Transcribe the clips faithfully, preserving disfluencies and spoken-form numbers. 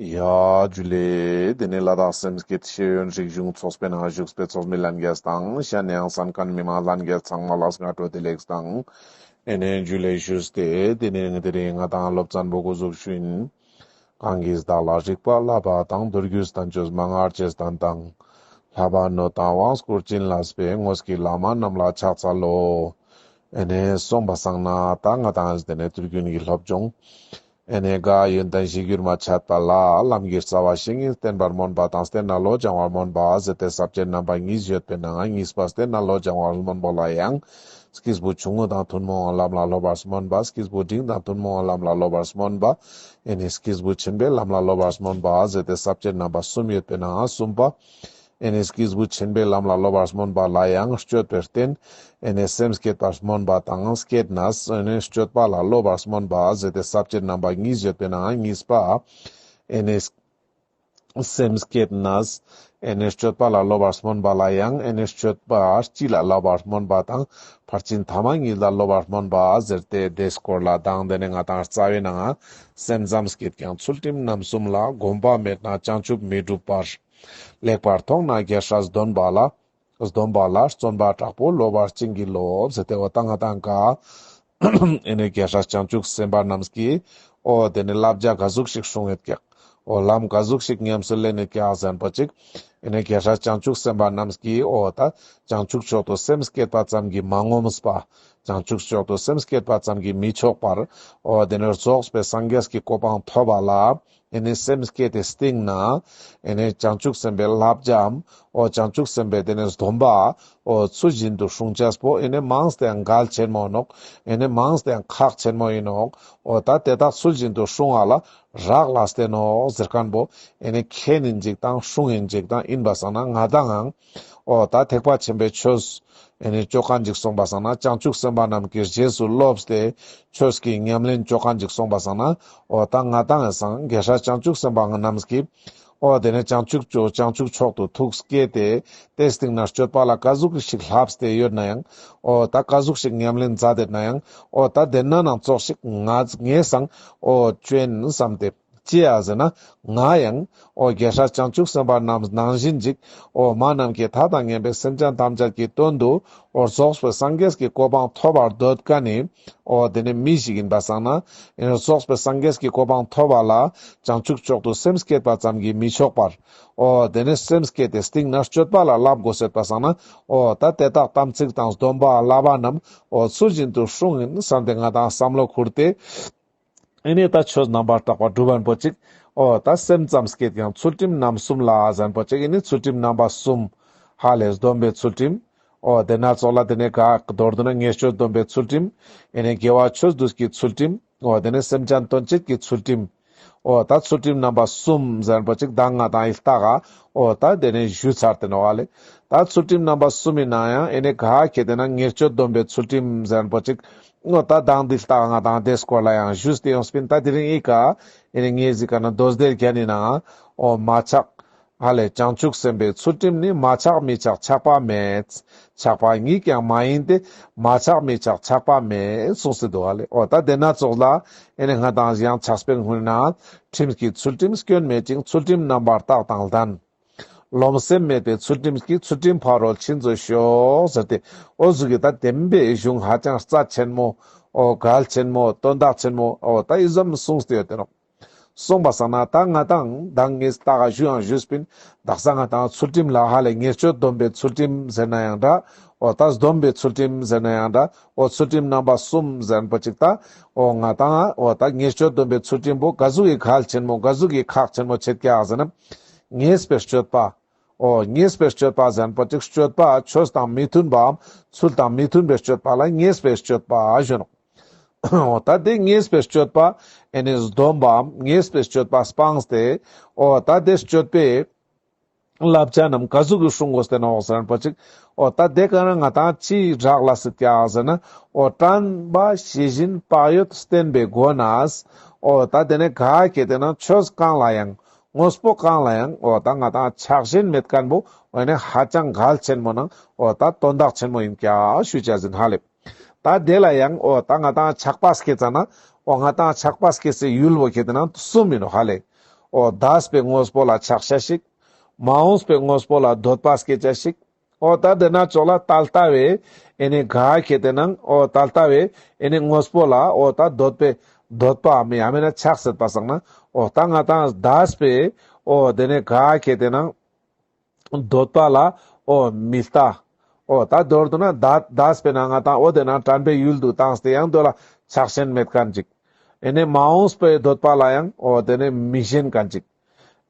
ཡ་ཇུ་ལེ། དེ་ནས་ལ་དྭགས་སེམས་བསྐྱེད་ཤེས་ཡོན་རིག་གཞུང་ཚོགས་པའི་ནང་བཞུགས་པའི་ཚོགས་མི་ལྷན་རྒྱས་དང་གཞན་ཡང་གསན་མཁན་མི་མང་ལྷན་རྒྱས་ཚང་མ་ལ་སྔ་དྲོ་བདེ་ལེགས་དང་ཨེ་ནས་ཇུ་ལེ་ཞུས་ཏེ། དེ་ནས་དེ་རིང་ང་དང་སློབ་ཚན་པོ་འགོ་འཛུགས་ཞུ་ཡིན། གང་གིས་བདག་ལ་རིག་པ་བསླབ་པ་དང་། མདོ་རྒྱུད་བསྟན་བཅོས་མན་ངག་བཅས་བསྟན་དང་། ལྷག་པར་གནས་དང་དབང་བསྐུར་བྱིན་བརླབས་པའི། དངོས་ཀྱི་བླ་མ་རྣམས་ལ་ཕྱག་འཚལ་ལོ། ཨེ་ནས་སོང་པ་སང་ན་ད་ང་དང་དེ་ནས་དུས་རྒྱུན་གྱི་སློབ་སྦྱོང་ཨེ་ནས་ག་ཡོན་ཏན་གཞིར་གྱུར་མ་འཆད་པ་ལ་ལམ་གྱི་རྩ་བ་བཤེས་གཉེན་བསྟེན་པར་སྨོན་པ་དང་བསྟེན་ནས་བློ་སྦྱང་བར་སྨོན་པ་ཟེར་ཏེ་ས་བཅད་རྣམ་པ་གཉིས་ཡོད་པའི་ནང་གཉིས་པ་བསྟེན་ནས་བློ་སྦྱང་བར་སྨོན་པ་ལ་ཡང་སྐྱེས་བུ་ཆུང་ངུ་དང་ཐུན་མོང་བའི་ལམ་ལ་སློབ་པར་སྨོན་པ། སྐྱེས་བུ་འབྲིང་དང་ཐུན་མོང་བའི་ལམ་ལ་སློབ་པར་སྨོན་པ། ཨེ་ནས་སྐྱེས་བུ་ཆེན་པོའི་ལམ་ལ་སློབ་པར་སྨོན་པ་ཟེར་ཏེ་ས་བཅད་རྣམ་པ་གསུམ་ཡོད་པའི་ནང་གསུམ་པ། ཨེ་ནས་སྐྱེས་བུ་ཆེན་པོའི་ལམ་ལ་སློབ་པར་སྨོན་པ་ལ་ཡང་སྤྱོད་པའི་རྟེན་ཨེ་ནས་སེམས་བསྐྱེད་པར་སྨོན་པ་དང་བསྐྱེད་ནས་ཨེ་ནས་སྤྱོད་པ་ལ་སློབ་པར་སྨོན་པ་ཟེར་ཏེ་ས་བཅད་རྣམ་པ་གཉིས་ཡོད་པའི་ནང་གཉིས་པ། ཨེ་ནས་སེམས་བསྐྱེད་ནས་ཨེ་ནས་སྤྱོད་པ་ལ་སློབ་པར་སྨོན་པ་ལ་ཡང་ཨེ་ནས་སྤྱོད་པ་སྤྱི་ལ་སློབ་པར་སྨོན་པ་དང་ཕར་ཕྱིན་ཐ་མ་གཉིས་ལ་སློབ་པར་སྨོན་པ་ཟེར་ཏེ་དེའི་སྐོར་ལ་དང་དེ་ནས་ང་དང་རྩ་བའི་ནང་སེམས་ཙམ་བསྐྱེད་ཀྱང་ཚུལ་ཁྲིམས་རྣམ་གསུམ་ལ། གོམས་པ་མེད་ན་བྱང་ཆུབ་མི་འགྲུབ་པར། ལེགས་པར་མཐོང་ན་རྒྱལ་སྲས་སྡོམ་པ་ལ། སྡོམ་པ་ལ་བརྩོན་པ་དྲག་པོས་སློབ་པར་བྱིན་གྱིས་རློབས་ཟེར་ཏེ་འོ་ད་ང་དང་ག་ཨེ་ནས་རྒྱལ་སྲས་བྱང་ཆུབ་སེམས་དཔའ་རྣམས་ཀྱིས་འོ་དེ་ནས་བསླབ་བྱ་ག་ཟུག་ཞིག་སྲུང་ཡོད་ཀྱག། འོ་ལམ་ག་ཟུག་ཞིག་ཉམས་སུ་ལེན་ཡོད་ཀྱག་ཟེར་ན་པོ་ཅིག། ཨེ་ནས་རྒྱལ་སྲས་བྱང་ཆུབ་སེམས་དཔའ་རྣམས་ཀྱིས་འོ་ད་བྱང་ཆུབ་མཆོག་ཏུ་སེམས་བསྐྱེད་པ་ཙམ་གྱིས་མ་ངོམས་པ། བྱང་ཆུབ་མཆོག་ཏུ་སེམས་བསྐྱེད་པ་ཙམ་གྱིས་མི་ཆོག་པར། འོ་དེ་ནས་རྫོགས་པའི་སངས་རྒྱས་ཀྱི་གོ་འཕང་ཐོབ་པ་ལ། ཨེ་ནས་སེམས་བསྐྱེད་དེ་སྟིང་ན། ཨེ་ནས་བྱང་ཆུབ་སེམས་དཔའི་བསླབ་བྱའམ། འོ་བྱང་ཆུབ་སེམས་དཔའི་དེ་ནས་སྡོམ་པ། འོ་ཚུལ་བཞིན་དུ་སྲུང་བྱས་པོ་ཨེ་ནས་མངས་ཏེ་ཡང་གལ་ཆེན་མོ་ནོག། ཨེ་ནས་མངས་ཏེ་ཡང་ཁག་ཆེན་མོ་ཡིན་ནོག། འོ་ད་དེ་དག་ཚུལ་བཞིན་དུ་སྲུང་བ་ལ་རག་ལས་ཏེ་ནོག་ཟེར་མཁན་པོ་ཨེ་ནས་མཁྱེན་ཡིན་ཅིག་དང་སྲུང་ཡིན་ཅིག་དང་ཡིན་པ་སང་ན་ང་དང་ངང་། འོ་ད་ཐེག་པ་ཆེན་པོའི་ཆོས། ཨེ་ནས་ཅོ་མཁན་ཅིག་སོང་པ་སང་ན་བྱང་ཆུབ་སེམས་དཔའ་རྣམས་ཀྱི་རྗེས་སུ་སློབས་ཏེ་ཆོས་ཀྱི་ཉམས་ལེན་ཅོ་མཁན་ཅིག་སོང་པ་སང་ན། འོ་ད་ང་དང་ངི་སང་རྒྱལ་སྲས་བྱང་ཆུབ་སེམས་དཔའ་རྣམས་ཀྱིས། འོ་དེ་ནས་བྱང་ཆུབ་ཅོ་བྱང་ཆུབ་མཆོག་ཏུ་ཐུགས་བསྐྱེད་དེ། དེ་སྟིང་ན་སྤྱོད་པ་ལ་ག་ཟུག་ཞིག་ལྷབས་ཏེ་ཡོད་ན་ཡང་། འོ་ད་ག་ཟུག་ཞིག་ཉམས་ལེན་མཛད་དེ་ན་ཡང་། འོ་ད་དེ་ན་ནང་ཙོགས་ཤིག་ང་ངའི་སང་འོ་ཅོ་ཡིན་བསམ་སྟེ། ཅི་ཡ་ཟེར་ན་ང་ཡང་འོ་རྒྱལ་སྲས་བྱང་ཆུབ་སེམས་དཔའ་རྣམས་ནང་བཞིན་ཅིག། འོ་མ་ནམ་མཁའི་མཐའ་དང་མཉམ་པའི་སེམས་ཅན་ཐམས་ཅད་ཀྱི་དོན་དུ་འོ་རྫོགས་པའི་སངས་རྒྱས་ཀྱི་གོ་འཕང་ཐོབ་པར་འདོད་མཁན་ནི། འོ་དེ་ནས་མི་ཞིག་ཡིན་པ་སང་ན། ཨེ་ནས་རྫོགས་པའི་སངས་རྒྱས་ཀྱི་གོ་འཕང་ཐོབ་པ་ལ་བྱང་ཆུབ་མཆོག་ཏུ་སེམས་བསྐྱེད་པ་ཙམ་གྱིས་མི་ཆོག་པར། འོ་དེ་ནས་སེམས་བསྐྱེད་དེ་སྟིང་ན་སྤྱོད་པ་ལ་བསླབ་དགོས་ཟེར་པ་སང་ན། འོ་ད་དེ་དག་དམ་ཚིག་དང་སྡོམ་པ་བསླབ་པ་རྣམས་འོ་ཚུལ་བཞིན་དུ་སྲུང་ཡིན་བསམ་སྟེ་ང་དང་བསམ་བློ་ཁུར་ཏེ། ཨེ་ནས་ད་ཆོས་རྣམ་པར་དག་པ་སྒྲུབ་པ་པོ་ཅིག། འོ་ད་སེམས་ཙམ་བསྐྱེད་ཀྱང་ཚུལ་ཁྲིམས་རྣམ་གསུམ་ལ་ཟེར་ན་པོ་ཅིག། ཨེ་ནས་ཚུལ་ཁྲིམས་རྣམ་པ་གསུམ། ཧ་ལས་སྡོམ་པའི་ཚུལ་ཁྲིམས། འོ་དེ་ན་ཙོགས་ལ་དེ་ནས་ག་མདོར་བསྡུ་ན་ཉེས་སྤྱོད་སྡོམ་པའི་ཚུལ་ཁྲིམས། ཨེ་ནས་དགེ་བ་ཆོས་སྡུད་ཀྱི་ཚུལ་ཁྲིམས། འོ་དེ་ནས་སེམས་ཅན་དོན་བྱེད་ཀྱི་ཚུལ་ཁྲིམས། འོ་ད་ཚུལ་ཁྲིམས་རྣམ་པ་གསུམ་ཟེར་ན་པོ་ཅིག་ད་ང་དང་ངི་ལྟ་ག་འོ་ད་དེ་ནས་ཞུས་ཚར་ཏེ་ནོག་ལེ། ད་ཚུལ་ཁྲིམས་རྣམ་པ་གསུམ་ཡིན་ན་ཡང་ཨེ་ནས་ག་ཁེ་དེ་ན་ཉེས་སྤྱོད་སྡོམ་པའི་ཚུལ་ཁྲིམས་ཟེར་ན་པོ་ཅིག། འོ་ད་དང་འདི་ལྟ་ང་དང་དེའི་སྐོར་ལ་ཡང་ཞུས་ཏེ་ཡོངས་པིན། ད་དེ་རིང་ཨི་ཀ་ཨེ་ནས་ངས་ཟིག་ག་ན་མདོ་སྡེ་རྒྱན་ནི་ནང་འོ་མ་ཆགས། ཧ་ལས་བྱང་ཆུབ་སེམས་དཔའི་ཚུལ་ཁྲིམས་ནི། མ་ཆགས་མི་ཆགས་ཆགས་པ་མེད། ཆགས་པ་ཉིད་ཀྱང་མ་ཡིན་ཏེ། མ་ཆགས་མི་ཆགས་ཆགས་པ་མེད་གསུངས་སེ་འདུག་ལེ། འོ་ད་དེ་ན་ཙོགས་ལ་ཨེ་ནས་ང་དང་ཡང་ཆགས་པའི་སྔོན་ན། ཁྲིམས་ཀྱི་ཚུལ་ཁྲིམས་སྐྱོན་མེད་ཅིང་། ཚུལ་ཁྲིམས་རྣམ་པར་དག་དང་ལྡན། རློམ་སེམས་མེད་པའི་ཚུལ་ཁྲིམས་ཀྱིས། ཚུལ་ཁྲིམས་ཕ་རོལ་ཕྱིན་མཛོད་ཤོག་ཟེར་ཏེ། འོ་ཟུག་གི་ད་བདེན་པའི་གཞུང་ཧ་ཅང་རྩ་ཆེན་མོ། འོ་གལ་ཆེན་མོ། དོན་དག་ཆེན་མོ། འོ་ད་ཨི་ཙམ་གསུངས་ཏེ་ཡོད་དེ་ནོག། གསུངས་པ་སང་ན་ད་ང་དང་ད་ངས་ད་ག་ཞུ་ཡང་ཞུས་པིན། དག་ས་ང་དང་ཚུལ་ཁྲིམས་ལ་ཧ་ལས་ཉེས་སྤྱོད་སྡོམ་པའི་ཚུལ་ཁྲིམས་ཟེར་ན་ཡང་འདྲ། འོ་ད་སྡོམ་པའི་ཚུལ་ཁྲིམས་ཟེར་ན་ཡང་འདྲ། འོ་ཚུལ་ཁྲིམས་རྣམ་པ་གསུམ་ཟེར་ན་པོ་ཅིག་ད། འོ་ང་དང་འོ་ད་ཉེས་སྤྱོད་སྡོམ་པའི་ཚུལ་ཁྲིམས་པོ་ག་ཟུག་གི་གལ་ཆེན་མོ་ག་ཟུག་གི་ཁག་ཆེན་མོ་ཆེད་ཀྱག་ཟེར་ན། ཉེས་པའི་སྤྱོད་པ། འོ་ཉེས་པའི་སྤྱོད་པ་ཟེར་ན་པོ་ཅིག་སྤྱོད་པ་ཆོས་དང་མི་མཐུན་པའམ་ཚུལ་དང་མི་མཐུན་པའི་སྤྱོད་པ་ལ་ཉེས་པའི་སྤྱོད་པ་ཞུ་ནོག། འོ་ད་དེ་ཉེས་པའི་སྤྱོད་པ་ཨེ་ནས་སྡོམ་པའམ་ཉེས་པའི་སྤྱོད་པ་སྤངས་ཏེ། འོ་ད་དེ་སྤྱོད་པའི་བསླབ་བྱ་རྣམས་ག་ཟུག་གི་སྲུང་དགོས་ཏེ་ནོག་ཟེར་ན་པོ་ཅིག། འོ་ད་དེ་ག་ན་ང་དང་ཅི་རག་ལས་སི་ཀྱག་ཟེར་ན། འོ་དྲན་པ་ཤེས་བཞིན་བག་ཡོད་བསྟེན་པའི་སྒོ་ནས། འོ་ད་དེ་ནས་ག་ཁེ་དེ་ན་ཆོས་གང་ལ་ཡང་དངོས་པོ་གང་ལ་ཡང་འོ་ད་ང་དང་ཆགས་ཞེན་མེད་མཁན་པོ་འོ་ནས་ཧ་ཅང་གལ་ཆེན་མོ་ནང་འོ་ད་དོན་དག་ཆེན་མོ་ཡིན་ཀྱག་ཞུ་བྱ་ཟིན་ཧ་ལེ། ད་དེ་ལ་ཡང་འོ་ད་ང་དང་ཆགས་པ་སྐྱེ་ཙ་ན་འོ་ང་དང་ཆགས་པ་སྐྱེ་སའི་ཡུལ་བོ་ཁེ་དེ་ན་གསུམ་ཡིན་ནོག་ཧ་ལེ། འོ་འདས་པའི་དངོས་པོ་ལ་ཆགས་ཤེས་ཤིག། མ་འོངས་པའི་དངོས་པོ་ལ་འདོད་པ་སྐྱེ་ཅེས་ཤིག། འོ་ད་དེ་ན་ཙོགས་ལ་ད་ལྟ་བའི་ཨེ་ནི་ག་ཁེ་ཏེ་ནང་འོ་ད་ལྟ་བའི་ཨེ་ནི་དངོས་པོ་ལ་འོ་ད་འདོད་པའི་འདོད་པའམ་ཡང་མེད་ན་ཆགས་སྲེད་པ་སང་ན་འོ་ད་ང་ཏང་འདས་པའི་འོ་དེ་ནི་ག་ཁེ་ཏེ་ནང་འདོད་པ་ལ་འོ་མི་ལྟ། འོ་ད་མདོར་བསྡུ་ན་འདས་འདས་པའི་ནང་ང་ཏང་འོ་དེ་ནང་དྲན་པའི་ཡུལ་དུ་བཏང་སྟེ་ཡང་དེ་ལ་ཆགས་ཞེན་མེད་མཁན་ཅིག། ཨེ་ནི་མ་འོངས་པའི་འདོད་པ་ལ་ཡང་འོ་དེ་ནི་མི་ཞེན་མཁན་ཅིག།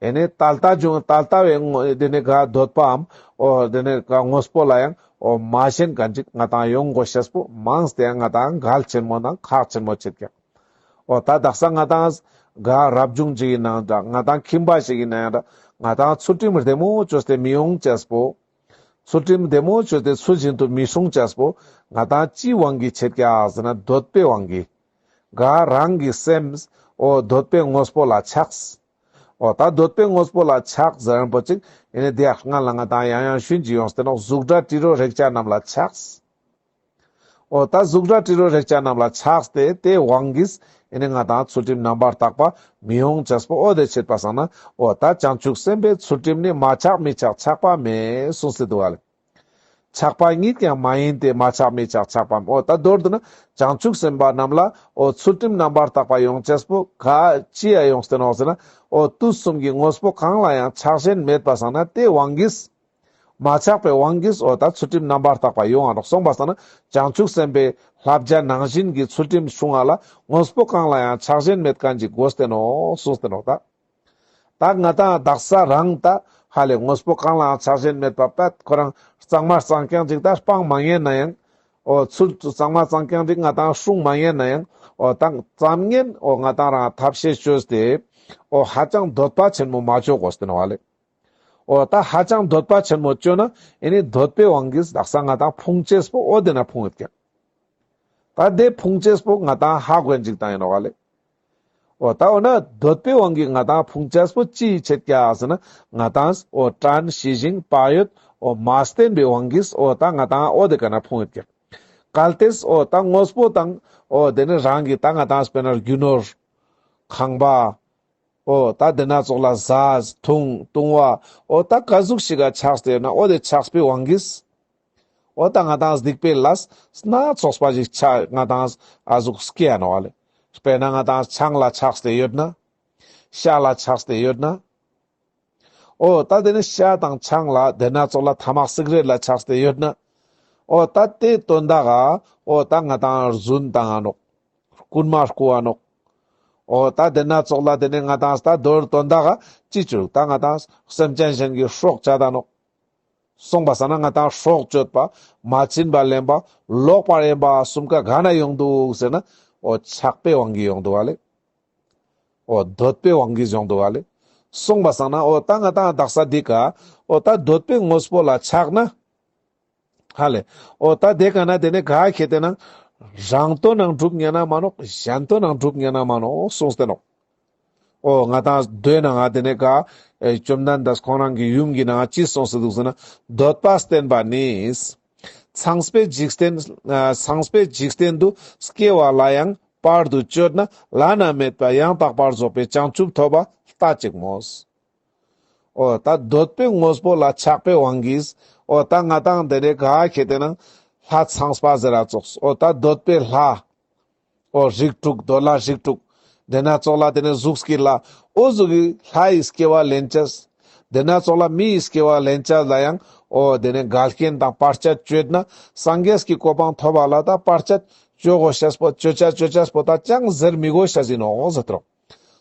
ཨེ་ནི་ད་ལྟ་བྱུང་ད་ལྟ་བའི་དངོས་དེ་ནི་ག་འདོད་པའམ་འོ་དེ་ནི་ག་དངོས་པོ་ལ་ཡང་འོ་མ་ཞེན་མཁན་ཅིག་ང་ཏང་ཡོང་དགོས་ཤེས་པོ་མངས་ཏེ་ཡང་ང་ཏང་གལ་ཆེན་མོ་དང་ཁག་ཆེན་མོ་ཆེད་ཀྱག། འོ་ད་དག་ས་ང་ཏང་ག་རབ་བྱུང་ཅིག་ཡིན་ནའང་འདྲ་ང་ཏང་ཁྱིམ་པ་ཞིག་ཡིན་ནའང་འདྲ་ང་ཏང་ཚུལ་ཁྲིམས་བདེ་མོ་བཅོས་ཏེ་མི་ཡོང་ཅེས་པོ། ཚུལ་ཁྲིམས་བདེ་མོ་བཅོས་ཏེ་ཚུལ་བཞིན་དུ་མི་སྲུང་ཅེས་པོ་ང་ཏང་ཅི་དབང་གིས་ཆེད་ཀྱག་ཟེར་ན་འདོད་པའི་དབང་གིས། ག་རང་གི་སེམས་འོ་འདོད་པའི་དངོས་པོ་ལ་ཆགས། འོ་ད་འདོད་པའི་དངོས་པོ་ལ་ཆགས་ཟེར་མཁན་པོ་ཅིག་ཨེ་ནི་དེ་ཡང་སྔ་ལ་ང་ཏང་ཡང་ཡང་ཞུན་གྱི་ཡོངས་ཏེ་ནོག། གཟུགས་སྒྲ་དྲི་རོ་རེག་བྱ་རྣམས་ལ་ཆགས། འོ་ད་གཟུགས་སྒྲ་དྲི་རོ་རེག་བྱ་རྣམས་ལ་ཆགས་ཏེ་དེའི་དབང་གིས་ཨེ་ནི་ང་ཏང་ཚུལ་ཁྲིམས་རྣམ་པར་དག་པ་མི་ཡོང་ཅེས་པོ། འོ་དེ་ཆེད་པ་སང་ན་འོ་ད་བྱང་ཆུབ་སེམས་དཔའི་ཚུལ་ཁྲིམས་ནི་མ་ཆགས་མི་ཆགས་ཆགས་པ་མེད་གསུངས་ཏེ་འདུག་ག་ལེ། ཆགས་པ་ཉིད་ཀྱང་མ་ཡིན་ཏེ་མ་ཆགས་མི་ཆགས་ཆགས་པའམ། འོ་ད་མདོར་བསྡུ་ན་བྱང་ཆུབ་སེམས་དཔའ་རྣམས་ལ་འོ་ཚུལ་ཁྲིམས་རྣམ་པར་དག་པ་ཡོང་ཅེས་པོ་ག་ཅི་ཡ་ཡོངས་ཏེ་ནོག་ཟེར་ན་འོ་དུས་གསུམ་གྱི་དངོས་པོ་གང་ལ་ཡང་ཆགས་ཞེན་མེད་པ་སང་ན་དེའི་དབང་གིས། མ་ཆགས་པའི་དབང་གིས་འོ་ད་ཚུལ་ཁྲིམས་རྣམ་པར་དག་པ་ཡོང་ང་ནོག་གསུངས་པ་སང་ན་བྱང་ཆུབ་སེམས་དཔའི་བསླབ་བྱ་ནང་བཞིན་གྱི་ཚུལ་ཁྲིམས་སྲུང་ང་ལ་དངོས་པོ་གང་ལ་ཡང་ཆགས་ཞེན་མེད་མཁན་ཅིག་དགོས་ཏེ་ནོག་གསུངས་ཏེ་ནོག་ད། ད་ང་ཏང་དག་ས་རང་ད་ཧ་ལེ་དངོས་པོ་གང་ལའང་ཆགས་ཞེན་མེད་པ་པད་ཁོ་རང་གཙང་མ་གཙང་རྐྱང་ཅིག་ད་སྤང་མ་ཉན་ན་ཡང་འོ་ཚུལ་གཙང་མ་གཙང་རྐྱང་ཅིག་ང་ཏང་སྲུང་མ་ཉན་ན་ཡང་འོ་ད་ཙམ་ཉན་འོ་ང་ཏང་རང་ཐབས་ཤེས་བཅོས་ཏེ་འོ་ཧ་ཅང་འདོད་པ་ཆེན་མོ་མ་བཅོ་དགོས་ཏེ་ནོག་ཧ་ལེ། འོ་ད་ཧ་ཅང་འདོད་པ་ཆེན་མོ་བཅོས་ན་ཨེ་ནི་འདོད་པའི་དབང་གིས་དག་ས་ང་ཏང་ཕུང་ཅེས་པོ་འོ་དེ་ན་ཕུང་ཡོད་ཀྱག། ད་དེ་ཕུང་ཅེས་པོ་ང་ཏང་ཧ་གོ་ཡིན་ཅིག་ཏང་ཡིན་ནོག་ལེ། འོ་ད་འོ་ན་འདོད་པའི་དབང་གིས་ང་ཏང་ཕུང་ཅེས་པོ་ཅི་ཡི་ཆེད་ཀྱག་ཟེར་ན་ང་ཏང་འོ་དྲན་ཤེས་ཤིང་བག་ཡོད་འོ་མ་བསྟེན་པའི་དབང་གིས་འོ་ད་ང་ཏང་འོ་དེ་ཀ་ན་ཕུང་ཡོད་ཀྱག། གལ་ཏེ་འོ་ད་དངོས་པོ་དང་འོ་དེ་ནི་རང་གི་ད་ང་ཏང་དཔེར་ན་རྒྱུ་ནོར་ཁང་པ། འོ་ད་དེ་ན་ཙོགས་ལ་བཟའ་འཐུང་བཏུང་བ་འོ་ད་ག་ཟུག་ཞིག་ག་ཆགས་ཏེ་ཡོད་ན་འོ་དེ་ཆགས་པའི་དབང་གིས། འོ་ད་ང་ཏང་སྡིག་པའི་ལས་སྣ་ཚོགས་པ་ཞིག་ཆ་ང་ཏང་ཨ་ཟུག་སྐྱེ་ཡ་ནོག་ལེ། དཔེར་ན་ང་ཏང་ཆང་ལ་ཆགས་ཏེ་ཡོད་ན། ཤ་ལ་ཆགས་ཏེ་ཡོད་ན། འོ་ད་དེ་ནི་ཤ་དང་ཆང་ལ་དེ་ན་ཙོགས་ལ་ཐ་མག་སིག་རེཊ་ལ་ཆགས་ཏེ་ཡོད་ན། འོ་ད་དེ་དོན་དག་ག་འོ་ད་ང་ཏང་རྫུན་བཏང་ང་ནོག། རྐུན་མ་རྐུ་བ་ནོག། འོ་ད་དེ་ན་ཙོགས་ལ་དེ་ནི་ང་ཏང་ད་མདོར་དོན་དག་ག་ཅི་བཅོ་ད་ང་ཏང་སེམས་ཅན་གཞན་གྱི་སྲོག་བཅད་ད་ནོག། སོང་པ་སང་ན་ང་ཏང་སྲོག་གཅོད་པ་མ་བྱིན་པ་ལེན་པ་ལོག་པར་གཡེམ་པ་གསུམ་ཀ་ག་ན་ཡོང་འདུག་ཟེར་ན་འོ་ཆགས་པའི་དབང་གིས་ཡོང་འདུག་ག་ལེ། འོ་འདོད་པའི་དབང་གིས་ཡོང་འདུག་ག་ལེ། སོང་པ་སང་ན་འོ་ད་ང་ཏང་དག་ས་འདི་ཀ་འོ་ད་འདོད་པའི་དངོས་པོ་ལ་ཆགས་ན། ཧ་ལེ། འོ་ད་དེ་ཀ་ན་དེ་ནི་ག་ཁེ་ཏེ་ན་རང་དོན་ནང་འགྲུབ་ཉན་ན་མ་ནོག། གཞན་དོན་ནང་འགྲུབ་ཉན་ན་མ་ནོག་གསུངས་ཏེ་ནོག། འོ་ང་ཏང་མདོའི་ནང་ང་དེ་ནི་ག་ཨེ་བཅོམ་ལྡན་འདས་ཁོང་རང་གི་ཡུམ་གྱི་ནང་ང་ཅི་གསུངས་ཏེ་འདུག་ཟེར་ན་འདོད་པ་བསྟེན་པ་ནི། ཚངས་པའི་འཇིག་རྟེན་ཨ་ཚངས་པའི་འཇིག་རྟེན་དུ་སྐྱེ་བ་ལ་ཡང་བར་དུ་གཅོད་ན་བླ་ན་མེད་པ་ཡང་དག་པར་རྫོགས་པའི་བྱང་ཆུབ་ཐོབ་པ་ལྟ་ཅི་སྨོས། འོ་ད་འདོད་པའི་དངོས་པོ་ལ་ཆགས་པའི་དབང་གིས་འོ་ད་ང་ཏང་དེ་ནི་ག་ཁེ་ཏེ་ན་ལྷ་ཚངས་པ་ཟེར་ར་ཙོགས་འོ་ད་འདོད་པའི་ལྷ། འོ་རིགས་དྲུག་འདོད་ལྷ་རིགས་དྲུག། དེ་ན་ཙོགས་ལ་དེ་ནི་གཟུགས་ཀྱི་ལྷ། འོ་གཟུགས་ཀྱི་ལྷ་ཡི་སྐྱེ་བ་ལེན་ཅེས། དེ་ན་ཙོགས་ལ་མི་ཡི་སྐྱེ་བ་ལེན་ཅེས་ལ་ཡང་འོ་དེ་ནི་འགལ་རྐྱེན་དང་བར་ཆད་གཅོད་ན་སངས་རྒྱས་ཀྱི་གོ་འཕང་ཐོབ་པ་ལ་ད་བར་ཆད་གཅོད་དགོས་ཤེས་པོ་གཅོད་ཅེས་གཅོད་ཅེས་པོ་ད་ཅང་ཟེར་མི་དགོས་ཤེས་ཡིན་ནོག་ཟེར་ཏེ་ནོག།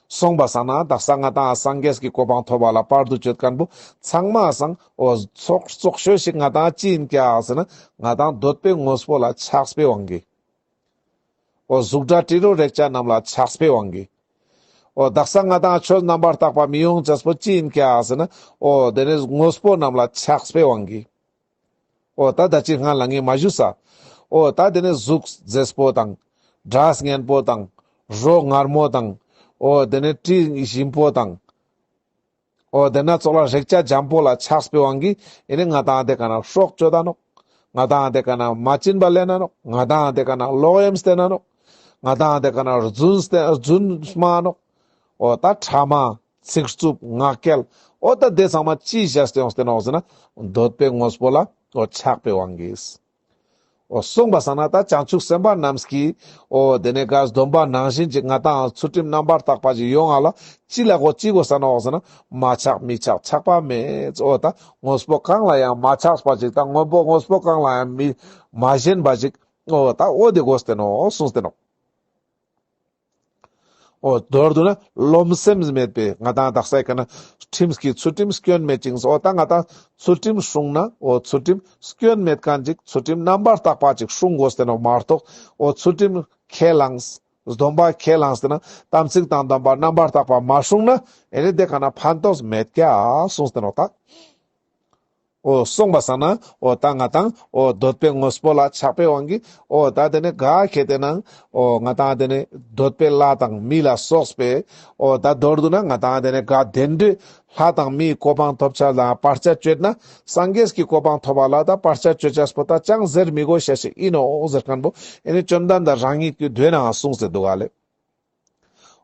སོང་པ་སང་ན་དག་ས་ང་ཏང་སངས་རྒྱས་ཀྱི་གོ་འཕང་ཐོབ་པ་ལ་བར་དུ་གཅོད་མཁན་པོ་ཚང་མ་སང་འོ་ཚོགས་ཚོགས་ཤོས་ཤིག་ང་ཏང་ཅི་ཡིན་ཀྱག་ཟེར་ན་ང་ཏང་འདོད་པའི་དངོས་པོ་ལ་ཆགས་པའི་དབང་གིས། འོ་གཟུགས་སྒྲ་དྲི་རོ་རེག་བྱ་རྣམས་ལ་ཆགས་པའི་དབང་གིས། འོ་དག་ས་ང་ཏང་ཆོས་རྣམ་པར་དག་པ་མི་ཡོང་ཅེས་པོ་ཅི་ཡིན་ཀྱག་ཟེར་ན་འོ་དེ་ནི་དངོས་པོ་རྣམས་ལ་ཆགས་པའི་དབང་གིས། འོ་ད་ད་ཅི་སྔ་ལ་ངས་མ་ཞུས་ས། འོ་ད་དེ་ནི་གཟུགས་མཛེས་པོ་དང་། སྒྲ་སྙན་པོ་དང་། རོ་མངར་མོ་དང་། འོ་དེ་ནི་དྲི་ཞིམ་པོ་དང་། འོ་དེ་ན་ཙོགས་ལ་རེག་བྱ་འཇམ་པོ་ལ་ཆགས་པའི་དབང་གིས་ཨེ་ནི་ང་ཏང་དེ་ཀ་ན་སྲོག་གཅོད་ད་ནོག། ང་ཏང་དེ་ཀ་ན་མ་བྱིན་པ་ལེན་ན་ནོག། ང་ཏང་དེ་ཀ་ན་ལོག་གཡེམ་བསྟེན་ན་ནོག། ང་ཏང་དེ་ཀ་ན་རྫུན་བསྟེན་རྫུན་སྨྲ་ནོག། འོ་ད་ཕྲ་མ། ཚིག་རྩུབ་ངག་འཁྱལ། འོ་ད་དེ་ཚང་མ་ཅི་བཞག་སྟེ་ཡོངས་ཏེ་ནོག་ཟེར་ན། འདོད་པའི་དངོས་པོ་ལ་འོ་ཆགས་པའི་དབང་གིས། འོ་གསུངས་པ་སང་ན་ད་བྱང་ཆུབ་སེམས་དཔའ་རྣམས་ཀྱིས་འོ་དེ་ནས་ག་སྡོམ་པ་ནང་བཞིན་ཅིག་ང་ཏང་ཚུལ་ཁྲིམས་རྣམ་པར་དག་པ་ཅིག་ཡོང་ང་ལ་ཅི་ལ་གོ་ཅི་དགོས་ས་ནོག་ཟེར་ན། མ་ཆགས་མི་ཆགས་ཆགས་པ་མེད། འོ་ད་དངོས་པོ་གང་ལ་ཡང་མ་ཆགས་པ་ཅིག་ད་དངོས་པོ་དངོས་པོ་གང་ལ་ཡང་མི་མ་ཞེན་པ་ཅིག་འོ་ད་འོ་དེ་དགོས་ཏེ་ནོག་གསུངས་ཏེ་ནོག་འོ་མདོར་བསྡུ་ན་རློམ་སེམས་མེད་པའི་ང་ཏང་དག་ས་ཡི་ཀ་ན་ཁྲིམས་ཀྱི་ཚུལ་ཁྲིམས་སྐྱོན་མེད་ཅིང་འོ་ད་ང་ཏང་ཚུལ་ཁྲིམས་སྲུང་ན་འོ་ཚུལ་ཁྲིམས་སྐྱོན་མེད་མཁན་ཅིག་ཚུལ་ཁྲིམས་རྣམ་པར་དག་པ་ཅིག་སྲུང་དགོས་ཏེ་ནོག་མ་གཏོགས་འོ་ཚུལ་ཁྲིམས་ཁས་བླངས་སྡོམ་པ་ཁས་བླངས་ཏེ་ན་དམ་ཚིག་དང་སྡོམ་པ་རྣམ་པར་དག་པ་མ་སྲུང་ན་ཨེ་ནི་དེ་ཀ་ན་ཕན་ཐོགས་མེད་ཀྱག་གསུངས་ཏེ་ནོག་ད། འོ་གསུངས་པ་སང་ན་འོ་ད་ང་ཏང་འོ་འདོད་པའི་དངོས་པོ་ལ་ཆགས་པའི་དབང་གིས་འོ་ད་དེ་ནས་ག་ཁེ་ཏེ་ན་འོ་ང་ཏང་དེ་ནས་འདོད་པའི་ལྷ་དང་མི་ལ་སོགས་པའི་འོ་ད་མདོར་བསྡུ་ན་ང་ཏང་དེ་ནས་ག་བདེ་འགྲོའི་ལྷ་དང་མིའི་གོ་འཕང་ཐོབ་ཆ་ལ་བར་ཆད་གཅོད་ན་སངས་རྒྱས་ཀྱི་གོ་འཕང་ཐོབ་པ་ལ་ད་བར་ཆད་གཅོད་ཆ་པོ་ད་ཅང་ཟེར་མི་དགོས་ཤེས་ཤིག་ཡིན་ནོག་ཟེར་མཁན་པོ་ཨེ་ནི་བཅོམ་ལྡན་འདས་རང་ཉིད་ཀྱི་མདོའི་ནང་གསུངས་ཏེ་འདུག་ག་ལེ།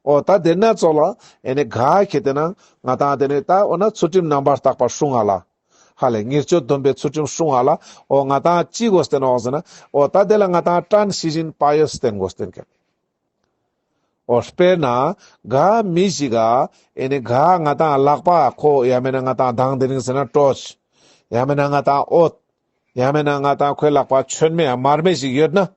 འོ་ད་དེ་ན་ཙོགས་ལ་ཨེ་ནི་ག་ཁེ་ཏེ་ན་ང་ཏང་དེ་ནི་ད་འོ་ན་ཚུལ་ཁྲིམས་རྣམ་པར་དག་པ་སྲུང་ང་ལ། ཧ་ལེ་ཉེས་སྤྱོད་སྡོམ་པའི་ཚུལ་ཁྲིམས་སྲུང་ང་ལ་འོ་ང་ཏང་ཅི་དགོས་ཏེ་ནོག་ཟེར་ན། འོ་ད་དེ་ལ་ང་ཏང་དྲན་ཤེས་བཞིན་བག་ཡོད་བསྟེན་དགོས་ཏེ་ནོག་འོ་དཔེར་ན་ག་མི་ཞིག་ག་ཨེ་ནི་ག་ང་ཏང་ལག་པ་ཁོ་ཡང་མེད་ན་ང་ཏང་དང་དེ་རིང་ཟེར་ན་ཀྲོ་ཆ་ཡང་མེད་ན་ང་ཏང་འོད་ཡང་མེད་ན་ང་ཏང་ཁོའི་ལག་པ་མཆོད་མེ་ཡང་མར་མེ་ཞིག་ཡོད་ན།